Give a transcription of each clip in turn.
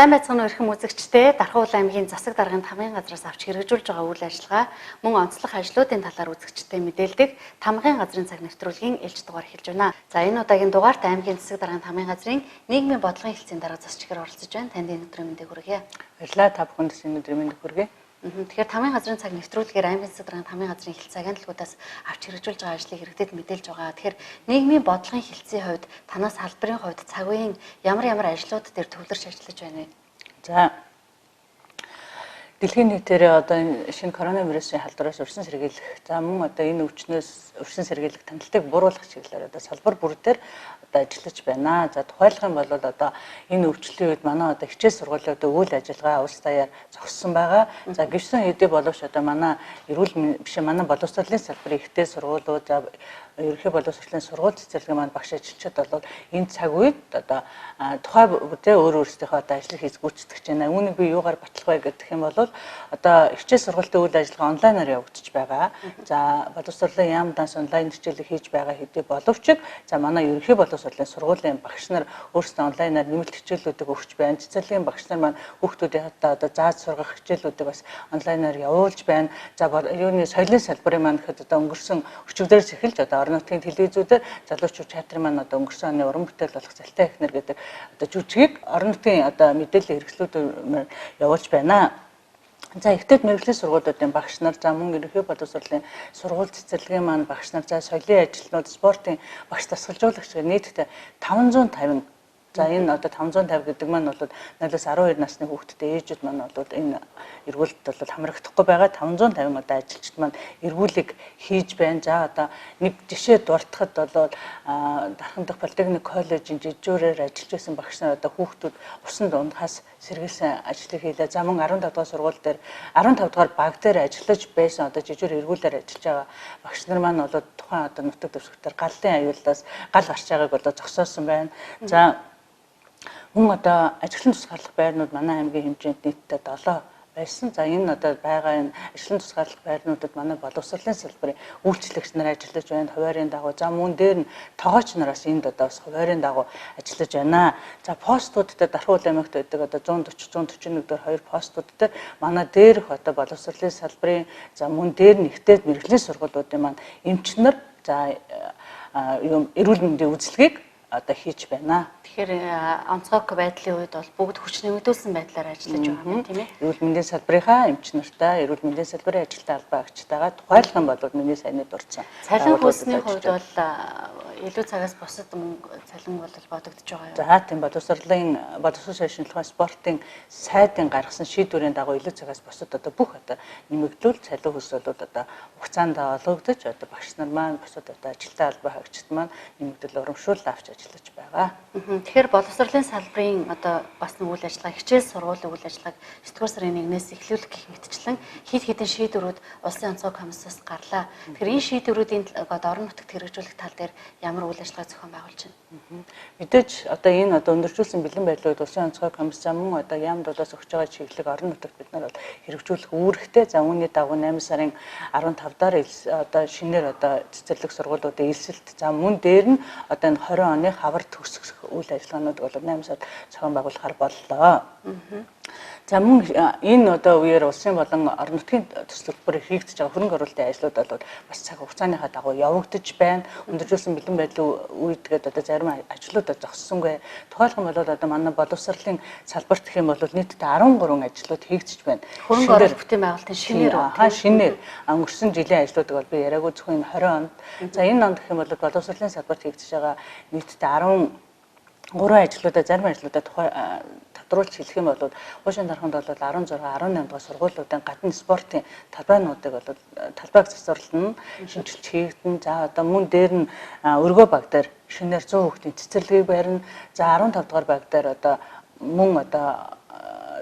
Сайн байцгаана уу эрхэм үзэгчдээ. Дархуул аймгийн засаг даргын тамгын газраас авч хэрэгжүүлж байгаа үйл ажиллагаа мөн онцлог ажлуудын талаар үзэгчдэд мэдээлдэг тамгын газрын цаг нэвтрүүлгийн ээлж дугаар эхэлж байна. За, энэ удаагийн дугаарт аймгийн засаг даргын тамгын газрын нийгмийн бодлогын хэлтсийн дарга засч ихээр оролцож байна. Танд энэ өдрийн мэндийг хүргье. Баярлалаа. Та бүхэнд энэ өдрийн мэндийг хүргье. Тэгэхээр тамгын газрын цаг нэвтрүүлгээр аймгийн засаг даргын тамгын газрын хэлтс агентлагуудаас авч хэрэгжүүлж байгаа ажлыг иргэдэд мэдээлж байгаа. Тэгэхээр нийгмийн бодлогын хэлтсийн хувьд танаас салбарын хувьд цаг үеийн ямар ямар ажлууд дээр төвлөрч ажиллаж байна вэ? За, дэлхийн нийтээр одоо энэ шинэ коронавирусын халдвараас урьдчилан сэргийлэх, за мөн одоо энэ өвчнөөс урьдчилан сэргийлэх тандалтыг бууруулах чиглэлээр одоо салбар бүр дээр одоо ажиллаж байна. За, тухайлах юм бол одоо энэ өвчлөлийн үед манай одоо хичээл сургуулийн одоо үйл ажиллагаа улс даяар зогссон байгаа. За, гэрсэн хэдий боловч одоо манай эрүүл биш манай боловсролын салбарын ихтэй сургуулиуд, за ерөнхий боловсролын сургууль цэцэрлэгийн маань багш ажилчид бол энэ цаг үед одоо тухай бүдээ өөр өөрсдийнхөө одоо ажлыг хийж гүйцэтгэж байна. Үүнийг би юугаар батлах вэ гэдэг юм бол одоо хичээл сургуулийн үйл ажиллагаа онлайнаар явагдаж байгаа. За, боловсролын яам данс онлайн хичээлийг хийж байгаа хэдий боловч за манай ерөнхий боловсролын сургуулийн багш нар өөрсдөө онлайнаар нэмэлт хичээлүүдийг өгч байна. Цэцэрлэгийн багш нар маань хүүхдүүдийн одоо зааж сургах хичээлүүдийг бас онлайнаар явуулж байна. За, юуны соёлын салбарын маань гэхэд одоо өнгөрсөн өчигдөрс эхэлж одоо орон нутгийн телевизүүдээр залуучууд театрын маань одоо өнгөрсөн оны уран бүтээл болох Залтай эхнэр гэдэг одоо жүжигийг орон нутгийн одоо мэдээллийн хэрэгслүүдээр явуулж байна. За, ихтэйд мэргэжлийн сургуулиудын багш нар, за мөн ерөнхий боловсролын сургууль цэцэрлэгийн маань багш нар, за соёлын ажилтнууд, спортын багш дасгалжуулагч гэх нийтдээ 550. За, энэ одоо 550 гэдэг маань бол 0-12 насны хүүхэдтэй ээжүүд маань бол энэ эргүүлэлт бол хамрагдахгүй байгаа. 550 одоо ажилчид маань эргүүлэг хийж байна. За, одоо нэг жишээ дуртахад бол Дархан дахь политехник коллежийн жижүүрээр ажиллаж байсан багш нар одоо хүүхдүүд усанд унахаас сэргийлсэн ажлыг хийлээ. За, мөн 15 дугаар сургууль дээр 15 дугаар баг дээр ажиллаж байсан одоо жижүүр эргүүлээр ажиллаж байгаа багш нар маань бол тухайн одоо нутаг дэвсгэртээр галлын аюулаас гал гарч байгааг одоо зогсоосон байна. За, мөн одоо ажиглан тусгаарлах байрнууд манай аймгийн хэмжээнд нийтдээ 7 байсан. За, энэ одоо байгаа энэ ажиглан тусгаарлах байрнуудад манай боловсролын салбарын үйлчлэгч нар ажиллаж байна хуваарийн дагуу. За, мөн дээр нь тогооч нараас энд одоо бас хуваарийн дагуу ажиллаж байна. За, постууд дээр Дархуул аймагт байдаг одоо 140 141 дээр хоёр постууд дээр манай дээрх одоо боловсролын салбарын, за мөн дээр нь ихтэй мэргэжлийн сургуулиудын маань эмч нар, за юм эрүүл мэндийн үйлчилгээг одоо хийж байна. Тэгэхээр онцгой байдлын үед бол бүгд хүч нэмэгдүүлсэн байдлаар ажиллаж байгаа юм, тийм ээ? Эрүүл мэндийн салбарынхаа эмч нартай, эрүүл мэндийн салбарын ажилтны албан агчтайгаа тухайлах юм бол миний саяны дурдсан. Цалин хөлсний хувьд бол илүү цагаас бусад мөнгө цалин бол бодогдож байгаа юу? За, тийм, боловсролын боловсрол шинжилгээ спортын сайдын гаргасан шийдвэрийн дагуу илүү цагаас бусад одоо бүх одоо нэмэгдүүл цалин хөлс бол одоо хугацаанд олгогдож одоо багш нар маань бусад одоо ажилтны албан хаагчид маань нэмэгдэл урамшуул авч ажиллаж байгаа. Тэгэхээр боловсролын салбарын одоо бас нэг үйл ажиллагаа, хичээл сургуулийн үйл ажиллагааг 9 сарын 1-ээс эхлүүлэх гэх мэтчлэн хэд хэдэн шийдвэрүүд улсын онцгой комиссаас гарлаа. Тэгэхээр энэ шийдвэрүүдийн одоо орон нутагт хэрэгжүүлэх тал дээр ямар үйл ажиллагаа зохион байгуулж байна? Мэдээж одоо энэ одоо өндөржүүлсэн бэлэн байдлыг улсын онцгой комисс, мөн одоо яам дулаас өгч байгаа чиглэлийг орон нутагт бид нар бол хэрэгжүүлэх үүрэгтэй. За, үүний дагуу 8 сарын 15-аар одоо шинээр одоо цэцэрлэг сургуулиудын элсэлт, за мөн дээр нь одоо энэ 20 оны хавар төгсөх үйл ажиллагаанууд бол 8 сард зохион байгуулахар боллоо. За, мөн энэ одоо үеэр улсын болон орон нутгийн төсөл төлбөрөөр хийгдэж байгаа хөрөнгө оруулалтын ажлууд бол бас цаг хугацааныхаа дагуу явагдаж байна. Өндөржүүлсэн бэлэн байдлын үед гээд одоо зарим ажлууд зогссонгүй. Тухайлах юм бол одоо манай боловсролын салбарт гэх юм бол нийтдээ 13 ажлууд хийгдэж байна. Хөрөнгө оруулалт бүтээн байгуулалтын шинээр үү? Шинээр. Өнгөрсөн жилийн ажлуудыг бол би яриаггүй, зөвхөн энэ 20 онд. За, энэ онд гэх юм бол боловсролын салбарт хийгдэж байгаа нийтдээ 13 ажлуудаа, зарим ажлуудаа тухай тодруулж хэлэх юм бол Хуушин дарханд бол 16, 18 дугаар сургуулиудын гадна спортын талбайнуудыг бол талбайг засварлана, шинжилж хийгдэн. За, одоо мөн дээр нь өргөө баг дээр шинээр 100 хүүхдийн цэцэрлэгийг барина. За, 15 дугаар баг дээр одоо мөн одоо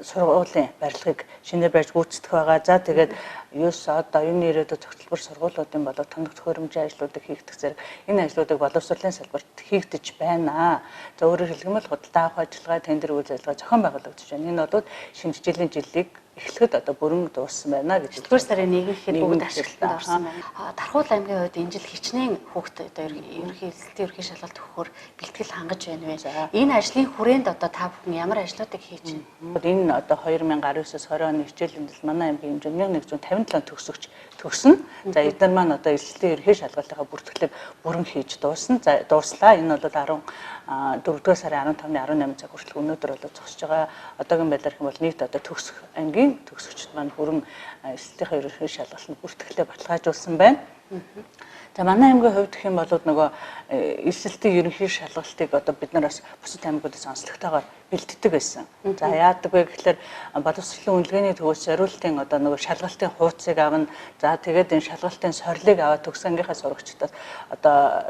сургуулийн барилгыг шинээр барьж гүйцэтгэх байгаа. За, тэгээд 9 одоо оюуны ирээдүйд зохицолбор сургуулиудын болоо тоног төхөөрөмжийн ажлуудыг хийгдэх зэрэг энэ ажлуудыг боловсролын салбарт хийгдэж байна. За, өөрөөр хэлэх юм бол худалдаа авах ажиллагаа, тендер үйл ажиллагаа зохион байгуулагдаж байна. Энэ бол шинэ хичээлийн жилийг эхлэхэд одоо бүрэн дууссан байна гэж. 9-р сарын 1 гэхэд бүгд ашиглалтанд орсон байна. Дархуул аймгийн хувьд энэ жил хичнээн хүүхд одоо ерөнхий элсэлтийн ерөнхий шалгалт өгөхөөр бэлтгэл хангаж байна вэ? Энэ ажлын хүрээнд одоо та бүхэн ямар ажлуудыг хийж байна? Энэ одоо 2019-с 20 оны хичээлийн жил манай аймгийн хэмжээнд 1157 төгсөгч төгснө. За эдгээр маань одоо элсэлтийн ерөнхий шалгалтынхаа бүртгэлийг бүрэн хийж дуусна. За дууслаа. Энэ бол 14-р сарын 15-ны 18 цаг хүртэл өнөөдөр бол зогсож байгаа. Одоогийн байдлаар гэх юм бол нийт одоо төгсөх ангийн төгсөгчд маань бүрэн элсэлтийнхээ ерөнхий шалгалтанд бүртгэлээ баталгаажуулсан байна. За манай аймгийн хувьд гэх юм бол нөгөө элсэлтийн ерөнхий шалгалтыг одоо бид нар бас бусад аймагуудаас онцлогтойгоор бэлддэг байсан. За яадаг вэ гэхлээр боловсролын үнэлгээний төвөөс зориултын одоо нөгөө шалгалтын хуудсыг авна. За тэгээд энэ шалгалтын сорилыг аваад төгс ангийнхаа сурагчдаас одоо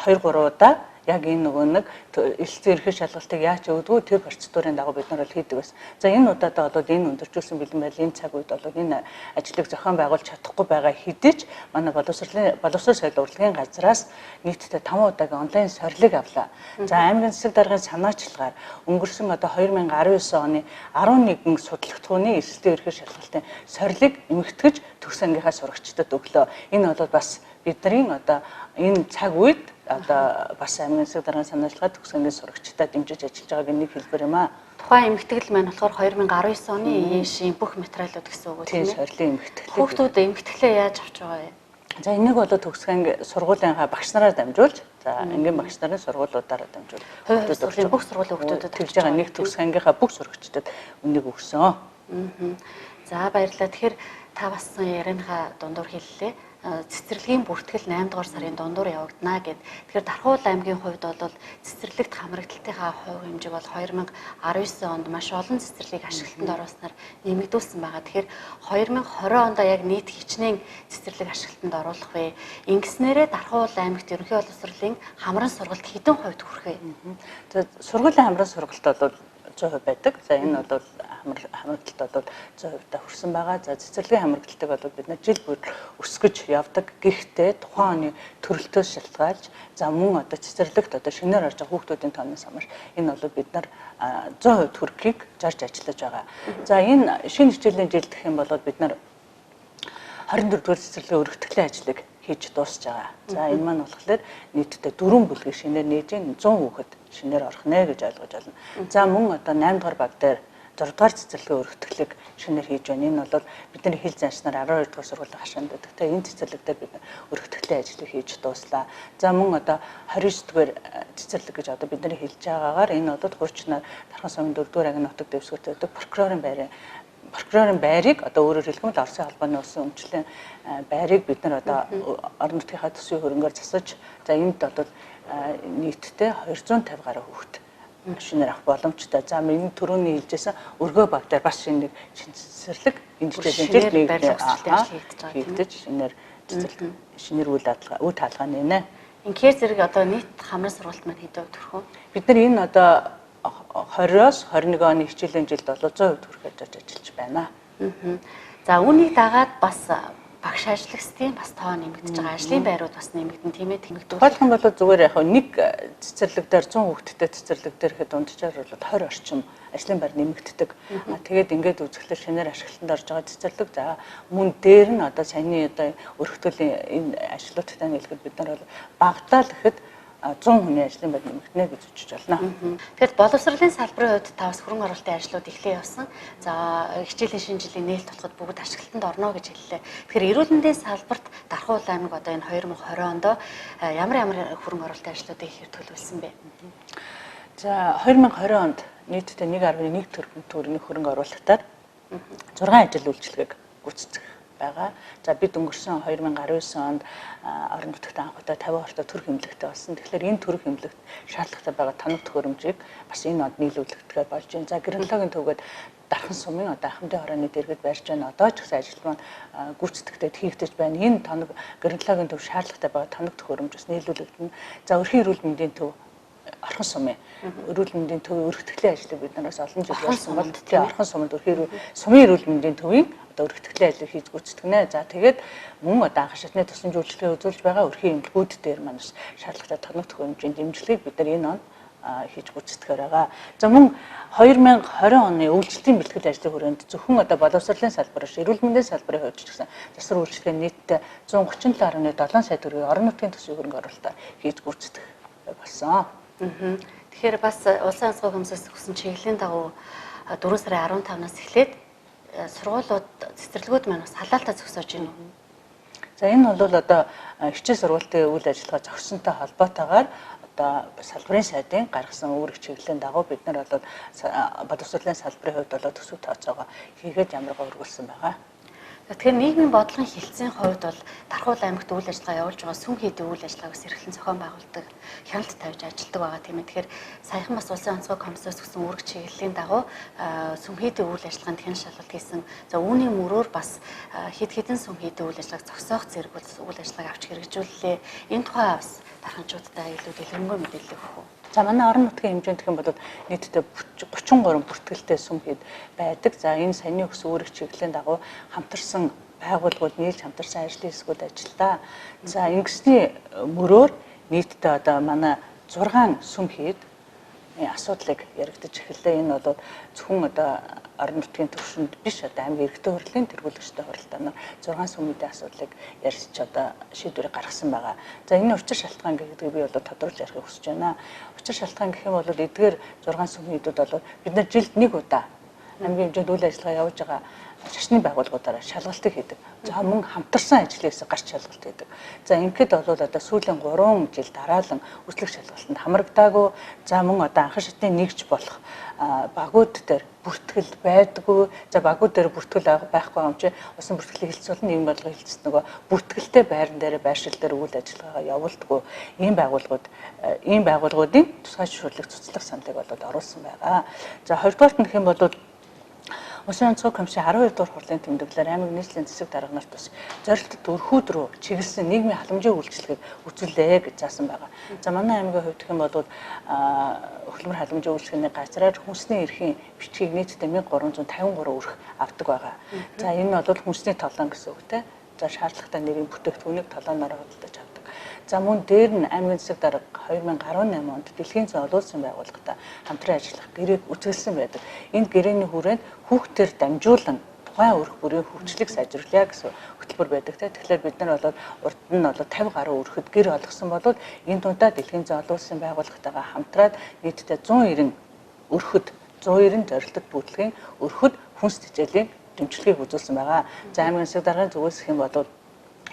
2-3 удаа яг энэ нөгөө нэг элсэлтийн ерөнхий шалгалтыг яаж өгдгөө тэр процедурын дагуу бид нар бол хийдэг байсан. За энэ удаадаа бол энэ өндөржүүлсэн бэлэн байдал энэ цаг үед бол энэ ажлыг зохион байгуулж чадахгүй байгаа хэдий ч манай боловсрол соёл урлагийн газраас нийтдээ 5 удаагийн онлайн сорилыг авлаа. За аймгийн засаг даргын санаачлагаар өнгөрсөн одоо 2019 оны 11 судлагдахууны элсэлтийн ерөнхий шалгалтын сорилыг эмхтгэж төгс ангийнхаа сурагчдад өглөө. Энэ бол бас бидний одоо энэ цаг үед одоо бас аймгийн засаг даргын санаачлагаар төгс ангийн сурагчдад дэмжиж ажиллаж байгааг нэг хэлбэр юм аа. Тухайн эмхтгэл маань болохоор 2019 оны ИЭШ-ийн бүх материалууд гэсэн үг үү? Тийм, сорилын эмхтгэлээ. Хүүхдүүд эмхтгэлээ яаж авч байгаа вэ? За энийг бол төгс анги сургуулийнхаа багш нараар дамжуулж, за ангийн багш нарын сургуулиудаараа дамжуулж хувь бүх сургуулийн хүүхдүүдэд тэгж байгаа нэг төгс ангийнхаа бүх сурагчдад үнийг өгсөн. За баярлалаа. Тэгэхээр та бас ярианыхаа дундуур хэллээ. Цэцэрлэгийн бүртгэл 8 дугаар сарын дундуур явагдана гэд. Тэгэхээр Дархуул аймгийн хувьд бол цэцэрлэгт хамрагдалтынхаа хувь хэмжээг бол 2019 онд маш олон цэцэрлэгийг ашиглалтанд оруулснаар нэмэгдүүлсэн байгаа. Тэгэхээр 2020 онд яг нийт хичнээн цэцэрлэг ашиглалтанд оруулах вэ? Ингэснээрээ Дархуул аймагт ерөнхий боловсролын хамран сургалт хэдэн хувьд хүрэх вэ? За сургуулийн хамран сургалт бол 100% байдаг. За энэ бол хамрагдалт бол 100% хүрсэн байгаа. За цэцэрлэгийн хамрагдалтыг бол бид нар жил бүр өсгөж явдаг. Гэхдээ тухайн оны төрөлтөөс шалтгаалж за мөн одоо цэцэрлэгт одоо шинээр орж байгаа хүүхдүүдийн тооноос хамаарч энэ бол бид нар 100% хүрэхийг зарж ажиллаж байгаа. За энэ шинэ хичээлийн жилд гэх юм бол бид нар 24-р цэцэрлэгийн өргөтгөлийн ажлыг хийж дуусч байгаа. За энэ маань болохоор нийтдээ 4 бүлгийг шинээр нээж 100 хүүхэд шинээр орох нэ гэж ойлгож байна. За мөн одоо 8 дугаар баг дээр 6 дугаар цэцэрлэгийн өргөтгөлийг шинээр хийж байна. Энэ бол бидний хил заншнаар 12 дугаар сургуулийн хашаанд байдаг. Тэгээ энэ цэцэрлэг дээр бид өргөтгөлийн ажлыг хийж дууслаа. За мөн одоо 29 дугаар цэцэрлэг гэж одоо бидний хэлж байгаагаар энэ бол хуучнаар Дархан сумын 4 дугаар ангийн нутаг дэвсгэрт байдаг прокурорын байрыг одоо өөрөөр хэлэх юм бол Оросын холбооны улсын өмчлөлийн байрыг бид нар одоо орон нутгийнхаа төсвийн хөрөнгөөр засаж за энд бол нийтдээ 250 гаруй хүүхэд шинээр авах боломжтой. За энэ түрүүний хэлжсэн өргөө баг дээр бас шинэ нэг цэцэрлэг энэ хичээлийн жил нэгдэж шинээр цэцэрлэг шинээр үйл таалгаа нэнэ. Инхээр зэрэг одоо нийт хамран сургалт маань хэдэн хувьд хүрэх вэ? Бид нар энэ одоо 20-оос 21 оны хичээлийн жилд бол 100% хүрэхээр ажиллаж байна. За үүнийг дагаад бас багш ажиллагчдын бас тоо нэмэгдэж байгаа. Ажлын байрууд бас нэмэгдэн, тийм ээ, тэмэгдүүл. Тухайлх юм бол зүгээр яг нэг цэцэрлэг дээр 100 хүүхэдтэй цэцэрлэг дээр ихэд дунджаар бол 20 орчим ажлын байр нэмэгддэг. Тэгээд ингээд үзэхлээр шинээр ашиглалтанд орж байгаа цэцэрлэг за мөн дээр нь одоо саяны одоо өргөтгөлийн энэ ажлуудтай нийлэхэд бид нар бол багадаа л гэхэд 100 хүний ажлын байр нэмэгдэнэ гэж үзэж байна. Тэгэхээр боловсролын салбарын хувьд та бас хөрөнгө оруулалтын ажлууд эхлээ явсан. За хичээлийн шинэ жилийн нээлт болоход бүгд ашиглалтанд орно гэж хэллээ. Тэгэхээр эрүүл мэндийн салбарт Дархуул аймаг одоо энэ 2020 онд ямар хөрөнгө оруулалтын ажлуудыг ихээр төлөвлөсөн бэ? За 2020 онд нийтдээ 1.1 тэрбум төгрөгийн хөрөнгө оруулалтаар 6 ажил үйлчилгээг гүйцэтгэх байгаа. За бид өнгөрсөн 2019 онд орон нутагт анх удаа 50 хортой төрөх эмнэлэгтэй болсон. Тэгэхээр энэ төрөх эмнэлэгт шаардлагатай байгаа тоног төхөөрөмжийг бас энэ онд нийлүүлэхдээ болж байна. За геронтологийн төвгөөд Дархан сумын одоо ахмадын хорооны дэргэд барьж байна. Одоо ч гэсэн ажил маань гүйцэтгэгдээд хийгдэж байна. Энэ тоног геронтологийн төв шаардлагатай байгаа тоног төхөөрөмж бас нийлүүлэгдэнэ. За өрхийн эрүүл мэндийн төв Орхон сумын эрүүл мэндийн төвийн өргөтгөлийн ажлыг бид нараас олон жил болсон бол тийм Орхон сумд өрхийн сумын эрүүл мэндийн төвийн одоо өргөтгөлийн ажлыг хийж гүйцэтгэнэ. За тэгээд мөн одоо анх шатны тусламж үйлчилгээ үзүүлж байгаа өрхийн эмнэлгүүд дээр маань шаардлагатай тоног төхөөрөмжийн дэмжлэгийг бид нар энэ онд хийж гүйцэтгэхээр байгаа. За мөн 2020 оны үйлчлэлийн бэлтгэл ажлын хүрээнд зөвхөн одоо боловсролын салбар биш, эрүүл мэндийн салбарын хувьд ч гэсэн засвар үйлчилгээ нийтдээ 137.7 сая төгрөгийн орон нутгийн төсвийн хөрөнгө оруулалтаар хийж гүйцэтгэх болсон. Тэгэхээр бас улсын онцгой комиссаас өгсөн чиглэлийн дагуу 4 сарын 15-наас эхлээд сургуулиуд, цэцэрлэгүүд маань бас халаалтаа зогсоож байна уу? За энэ бол одоо хичээл сургуулийн үйл ажиллагаа зогссонтой холбоотойгоор одоо салбарын сайдын гаргасан үүрэг чиглэлийн дагуу бид нар бол боловсролын салбарын хувьд бол төсөв тооцоогоо хийгээд ямаргаа өргүүлсэн байгаа. Тэгэхээр нийгмийн бодлогын хилцээний хувьд бол Дархуул аймагт үйл ажиллагаа явуулж байгаа сүм хийдийн үйл ажиллагааг бас эрхлэн зохион байгуулдаг, хяналт тавьж ажилладаг байгаа тийм ээ. Тэгэхээр саяхан бас улсын онцгой комиссаас өгсөн үүрэг чиглэлийн дагуу сүм хийдийн үйл ажиллагаанд хяналт шалгалт хийсэн. За үүний мөрөөр бас хэд хэдэн сүм хийдийн үйл ажиллагааг зогсоох зэрэг үйл ажиллагааг авч хэрэгжүүллээ. Энэ тухай бас дарханчуудтай илүү дэлгэрэнгүй мэдээлэл өгөх үү? За манай орон нутгийн хэмжээнд гэх юм бол нийтдээ 33 бүртгэлтэй сүм хийд байдаг. За энэ саяны өгсөн үүрэг чиглэлийн дагуу хамтарсан байгууллагууд нийлж хамтарсан ажлын хэсгүүд ажиллаа. За ингэсний мөрөөр нийтдээ одоо манай 6 сүм хийд асуудлыг яригдаж эхэллээ. Энэ бол зөвхөн одоо орон нутгийн түвшинд биш, одоо аймгийн эрэгтэй хурлын тэргүүлэгчтэй хуралдаанаар 6 сүмүүдийн асуудлыг ярьж одоо шийдвэрийг гаргасан байгаа. За энэ учир шалтгаан гэдгийг би бол тодруулж ярихыг хүсэж байна. Учир шалтгаан гэх юм бол эдгээр 6 сүмүүдүүд бол бид нар жилд нэг удаа аймгийн хэмжээнд үйл ажиллагаа явуулж байгаа шашны байгууллагуудаараа шалгалтыг хийдэг. За мөн хамтарсан ажлаас гарч шалгалт хийдэг. За ингээд бол одоо сүүлийн 3 жил дараалан үйлчлэх шалгалтанд хамрагдаагүй. За мөн одоо анхан шатны нэгж болох багууд дээр бүртгэл байдгүй. За багууд дээр бүртгэл байхгүй юм чи усан бүртгэлийн хэлц бол нийгэм бодлогын хэлцэд нөгөө бүртгэлтэй байран дээр байршил дээр үйл ажиллагаагаа явуулдаггүй. Ийм байгууллагуудын тусгай зөвшөөрлийг цуцлах саналыг болоод оруулсан байгаа. За хоёрдугаарт нь гэх юм бол Улсын онцгой комиссийн 12 дугаар хурлын тэмдэглэлээр аймаг нийслэлийн засаг дарга нарт бас зорилтод өрхүүд рүү чиглэсэн нийгмийн халамжийн үйлчилгээг үзүүлээ гэж заасан байгаа. За манай аймгийн хувьд гэх юм бол хөдөлмөр халамжийн үйлчилгээний газраар хүнсний эрхийн бичгийг нийтдээ 1353 өрх авдаг байгаа. За энэ нь бол хүнсний толон гэсэн үг те. За шаардлагатай нэрийн бүтээгдэхүүнийг толооноор худалдаж авдаг. За мөн дээр нь аймгийн засаг дарга 2018 онд Дэлхийн зөн олон улсын байгууллагатай хамтран ажиллах гэрээг үзэглэсэн байдаг. Энэ гэрээний хүрээнд хүүхдээр дамжуулан тухайн өрх бүрийн хөгжлийг сайжруулъя гэсэн хөтөлбөр байдаг те. Тэгэхээр бид нар бол урд нь бол 50 гаруй өрхөд гэр олгосон бол энэ удаа Дэлхийн зөн олон улсын байгууллагатайгаа хамтраад нийтдээ 190 өрхөд 190 зорилтод бүтлгийн өрхөд хүнс тэжээлийн дэмжлэгийг үзүүлсэн байгаа. За аймгийн засаг даргын зүгээс гэх юм бол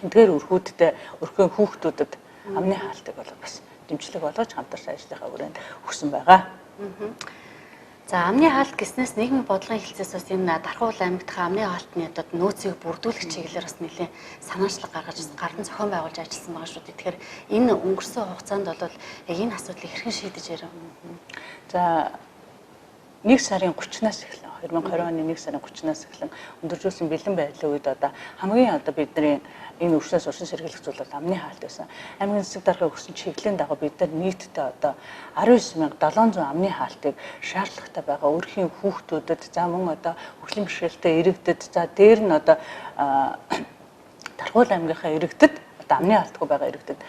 эдгээр өрхүүдтэй өрхөн хүүхдүүдэд амны хаалтыг бол бас дэмжлэг болгож хамтарч ажлынхаа хүрээнд өгсөн байгаа. За амны хаалт гэснээс нийгмийн бодлогын хэлцээс бас энэ Дархуул аймаг дахь амны хаалтны одоо нөөцийг бүрдүүлэх чиглэлээр бас нэлээд санаачлаг гаргаж гардан зохион байгуулж ажилласан байгаа шүү дээ. Тэгэхээр энэ өнгөрсөн хугацаанд бол яг энэ асуудлыг хэрхэн шийдэж ярив? За 1 сарын 30-наас эхлэн 2020 оны 1 сарын 30-наас эхлэн өндөржүүлсэн бэлэн байдлын үед одоо хамгийн одоо бидний энэ өвчнөөс урьдчилан сэргийлэх зүйл бол амны хаалт байсан. Аймгийн засаг даргын өгсөн чиглэлийн дагуу бид нар нийтдээ одоо 19700 амны хаалтыг шаардлагатай байгаа өрхийн хүүхдүүдэд, за мөн одоо хөгжлийн бэрхшээлтэй иргэдэд, за дээр нь одоо Дархуул аймгийнхаа иргэдэд одоо амны хаалтгүй байгаа иргэдэд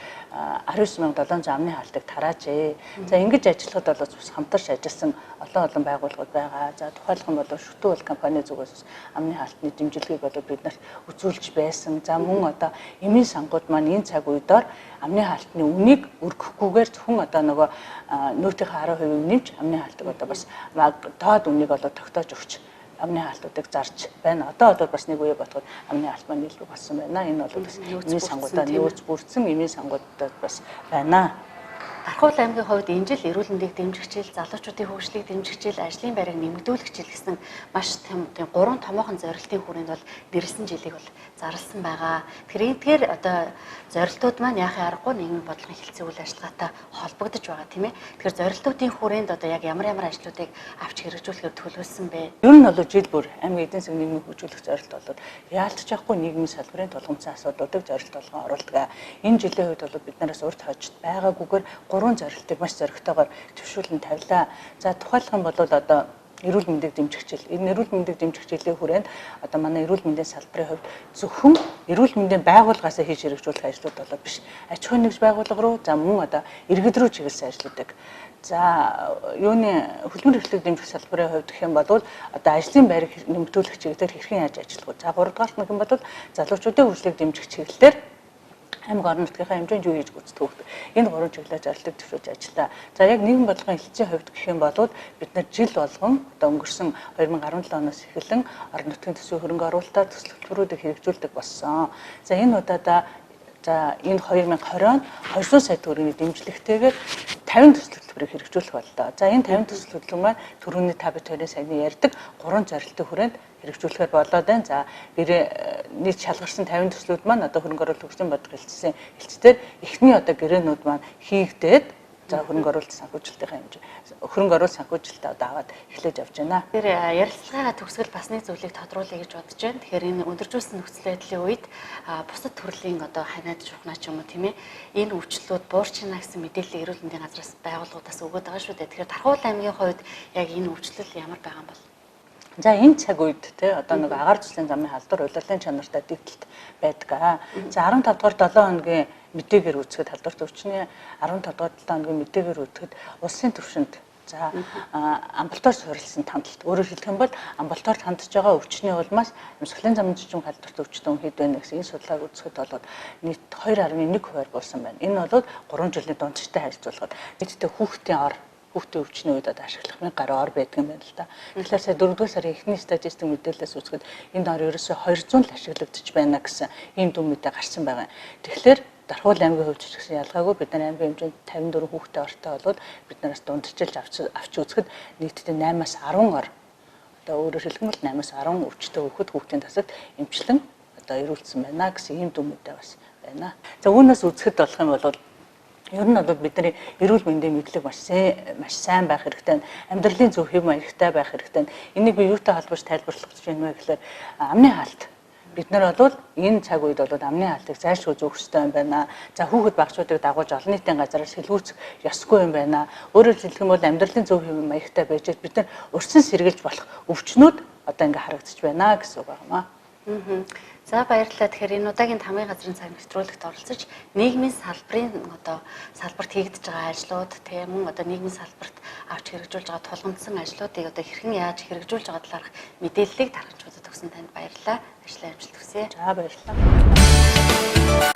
19700 амны хаалтыг тараажээ. За ингэж ажиллахад бол бас хамтарч ажилласан олон байгууллагууд байгаа. За тухайлах юм бол Шүтэн уул компани зүгээс бас амны хаалтны дэмжлэгийг бол бид нарт үзүүлж байсан. За мөн одоо эмийн сангууд маань энэ цаг үедээр амны хаалтны үнийг өргөхгүйгээр зөвхөн одоо нөгөө нөөтийнхээ 10% нэмж амны хаалтыг одоо бас доод үнийг одоо тогтоож өгч амны хаалтуудыг зарж байна. Одоо бол бас нэг үе бодоход амны хаалт маань илүү болсон байна. Энэ бол бас эмийн сангуудаа нөөц бүрдсэн эмийн сангуудад бас байна. Дархуул аймгийн хувьд энэ жил эрүүл мэндийг дэмжих жил, залуучуудын хөгжлийг дэмжих жил, ажлын байрыг нэмэгдүүлэх жил гэсэн маш тийм гурван томоохон зорилтын хүрээнд бол нэрлсэн жилийг бол зарласан байгаа. Тэгэхээр эдгээр одоо зорилтууд маань яахын аргагүй нийгмийн бодлогын хэлцээ үйл ажиллагаатай холбогдож байгаа тийм ээ. Тэгэхээр зорилтуудын хүрээнд одоо яг ямар ямар ажлуудыг авч хэрэгжүүлэхээр төлөвлөсөн бэ? Ер нь бол жил бүр аймгийн эдийн засгийн нийгмийг хөгжүүлэх зорилт бол яалтч явахгүй нийгмийн салбарын тулгымцсан асуудлуудыг зорилт болгон оруулдаг. Энэ жилийн хувьд бол бид нараас урьд хожид байгаагүйгээр гурван зорилтыг маш зоригтойгоор төвшүүлэн тавилаа. За тухайлах юм бол одоо Эрүүл мэндийг дэмжих жил. Энэ эрүүл мэндийг дэмжих жилийн хүрээнд одоо манай эрүүл мэндийн салбарын хувьд зөвхөн эрүүл мэндийн байгууллагаасаа хийж хэрэгжүүлэх ажлууд болоо биш. Аж ахуйн нэгж байгууллага руу, за мөн одоо иргэд рүү чиглэсэн ажлуудыг. За юуны хөдөлмөр эрхлэлийг дэмжих салбарын хувьд гэх юм бол одоо ажлын байрыг нэмэгдүүлэх чиглэлээр хэрхэн яаж ажиллах вэ? За гуравдугаарт нь гэх юм бол залуучуудын хөгжлийг дэмжих чиглэлээр аймаг орон нутгийнхаа хэмжээнд юу хийж гүйцэтгэх вэ? Энэ гурван чиглэлээр зорилтыг төвшүүлж ажиллаа. За яг нийгэм бодлогын хэлтсийн хувьд гэх юм бол бид нар жил болгон одоо өнгөрсөн 2017 оноос эхлэн орон нутгийн төсвийн хөрөнгө оруулалтаар төсөл хөтөлбөрүүдийг хэрэгжүүлдэг болсон. За энэ удаадаа за энэ 2020 онд 200 сая төгрөгийн дэмжлэгтэйгээр 50 төсөл хөтөлбөрийг хэрэгжүүлэх боллоо. За энэ 50 төсөл хөтөлбөр маань түрүүний та бид хоёрын саяны ярьдаг гурван зорилтын хүрээнд хэрэгжүүлэхээр болоод байна. За гэрээ нийт шалгарсан 50 төслүүд маань одоо хөрөнгө оруулалт хөгжлийн бодлого хэлтсийн хэлцээр эхний одоо гэрээнүүд маань хийгдээд за хөрөнгө оруулалт санхүүжилтийн хэмжээ хөрөнгө оруулалт санхүүжилтээ одоо аваад эхлэж явж байна. Тэгэхээр ярилцлагын төгсгөл бас нэг зүйлийг тодруулъя гэж бодож байна. Тэгэхээр энэ өндөржүүлсэн нөхцөл байдлын үед бусад төрлийн одоо ханиад шухнаа ч юм уу тийм энэ өвчлөлүүд буурч байна гэсэн мэдээлэл эрүүл мэндийн газраас байгууллагуудаас өгöd байгаа шүү дээ. Тэгэхээр Дархуул аймгийн хувьд яг энэ өвчлөл ямар байгаа юм бол? За энэ цаг үед те одоо нэг агаар зүйн замын халдвар улирлын чанартай дэгдэлт байдаг. За 15 дугаар 7 хоногийн мэдээгээр үзэхэд халдварт өвчний 15 дугаар 7 хоногийн мэдээгээр үзэхэд улсын түвшинд за амбулатори суурилсан хандлт, өөрөөр хэлэх юм бол амбулаторид хандж байгаа өвчний улмаас амьсгалын замын жижиг халдварт өвчтөн хэд байна гэсэн энэ судалгааг үзэхэд бол нийт 2.1 хувиар болсон байна. Энэ бол 3 жилийн дунджтай харьцуулахад нийтдээ хүүхдийн ор хүүхдийн өвчний үед одоо ашиглах 1000 гаруй ор байдаг юм байна л да. Тэгэхээр сая 4-р сарын эхний статистик мэдээлэлээс үзэхэд энэ ор ерөөсөө 200 л ашиглагдчих байна гэсэн ийм дүн мэдээ гарсан байгаа. Тэгэхээр Дархуул аймгийн хувьд ч гэсэн ялгаагүй бид нар аймгийн хэмжээнд 54 хүүхдээ ортой болоод бид нараас дундчилж авч үзэхэд нийтдээ 8-аас 10 ор одоо өөрөөр хэлэх юм бол 8-аас 10 өвчтөй хүүхэд хүүхдийн тасагт эмчлэн одоо эрүүлсэн байна гэсэн ийм дүн мэдээ бас байна. За үүнээс үзэхэд болох юм бол ер нь бол бидний эрүүл мэндийн мэдлэг маш сайн байх хэрэгтэй. Амьдралын зөв хэв маягтай байх хэрэгтэй. Энийг би юутай холбож тайлбарлах гэж байна вэ гэхээр амны хаалт. Бид нар бол энэ цаг үед бол амны хаалтыг зайлшгүй зөөх ёстой юм байна. За хүүхэд багчуудыг дагуулж олон нийтийн газараар сэлгүүцэх ёсгүй юм байна. Өөрөөр хэлэх юм бол амьдралын зөв хэв маягтай байж бид нар урьдчилан сэргийлж болох өвчнүүд одоо ингээ харагдчих байна гэсэн үг байна. За баярлалаа. Тэгэхээр энэ удаагийн тамгын газрын цаг нэвтрүүлэгт оролцож нийгмийн салбарын одоо салбарт хийгдэж байгаа ажлууд тийм мөн одоо нийгмийн салбарт авч хэрэгжүүлж байгаа тулгамдсан ажлуудыг одоо хэрхэн яаж хэрэгжүүлж байгаа талаарх мэдээллийг тархагчдад өгсөн танд баярлалаа. Ажлын амжилт хүсье. За баярлалаа.